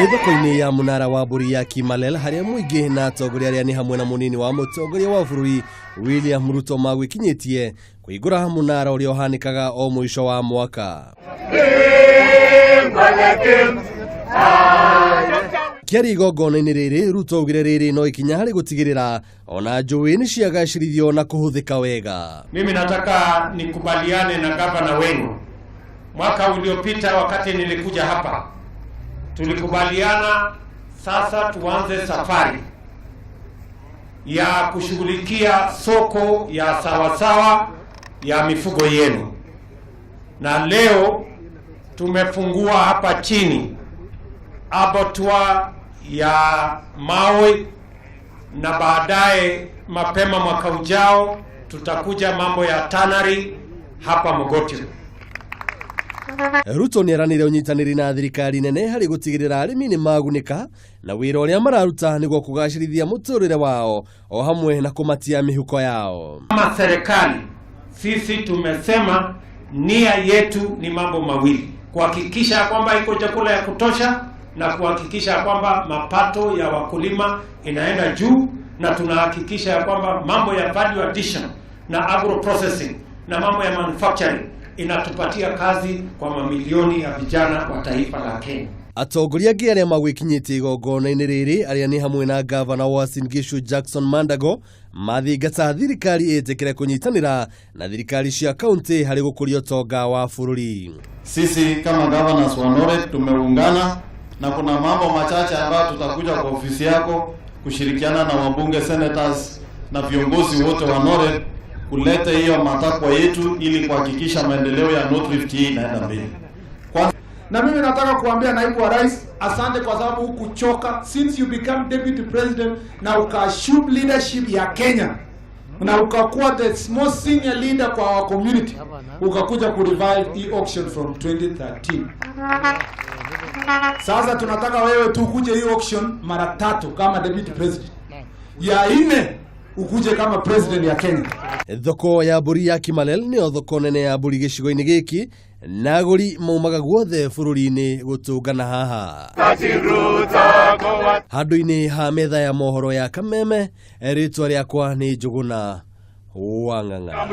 Nĩ thoko-inĩ ya mũnara wa mbũri ya Kimalel harĩa mũingĩ na atongoria arĩa nĩ hamwe na mũnini wa mũtongoria wa bũrũri William Ruto magwĩkinyĩtie kũhingũra mũnara ũrĩa ũhanĩkaga o mũico wa mwaka. Kĩarĩ igongona-inĩ rĩrĩ, Ruto augire rĩrĩ no ikinya harĩ gũtigĩrĩra ona njũĩ nĩ ciagacĩrithio na kũhũthĩka wega. Mimi nataka nikubaliane na gavana wenu. Mwaka uliopita wakati nilikuja hapa, tulikubaliana sasa tuanze safari ya kushughulikia soko ya sawasawa ya mifugo yenu, na leo tumefungua hapa chini abattoir ya Maoi na baadaye mapema mwaka ujao tutakuja mambo ya tannery hapa Mogotio. Ruto nĩ eranĩire ũnyitanĩri na thirikari nene harĩ gũtigĩrĩra arĩmi nĩ magunĩka na wĩra ũrĩa mararuta nĩguo kũgacĩrithia mũtũrĩre wao o hamwe na kũmatia mĩhuko yao. Kama serikali sisi tumesema nia yetu ni mambo mawili: kuhakikisha kwamba iko chakula ya kutosha na kuhakikisha kwamba mapato ya wakulima inaenda juu, na tunahakikisha ya kwamba mambo ya value addition na agro processing na mambo ya manufacturing inatupatia kazi kwa mamilioni ya vijana wa taifa la Kenya. Atongoria angĩ arĩa magwĩkinyĩtie igongona-inĩ rĩrĩ arĩa nĩ hamwe na gavana wa Uasin Gishu Jackson Mandago mathingata thirikari ĩtĩkĩre kũnyitanĩra na thirikari cia kaunti harĩ gũkũria ũtonga wa bũrũri. Sisi kama governors wa Nored tumeungana na kuna mambo machache ambayo tutakuja kwa ofisi yako kushirikiana na wabunge, senators na viongozi wote wa Nored kuleta hiyo matakwa yetu ili kuhakikisha maendeleo ya North Rift hii inaenda mbele. Na mimi nataka kuambia naibu wa rais, asante kwa sababu hukuchoka since you become deputy president na uka-assume leadership ya Kenya na ukakuwa the most senior leader kwa our community, ukakuja ku revive e-auction from 2013. Sasa tunataka wewe tu ukuje hii auction mara tatu kama deputy president, ya nne ukuje kama president ya Kenya. Thoko ya mbũri ya Kimalel nĩyo thoko nene ya mbũri gĩcigo-inĩ gĩkĩ na agũri maumaga guothe bũrũri-inĩ gũtũngana haha. Handũ-inĩ ha metha ya mohoro ya Kameme, rĩtwa rĩakwa nĩ Njũgũna wa Ng'ang'a.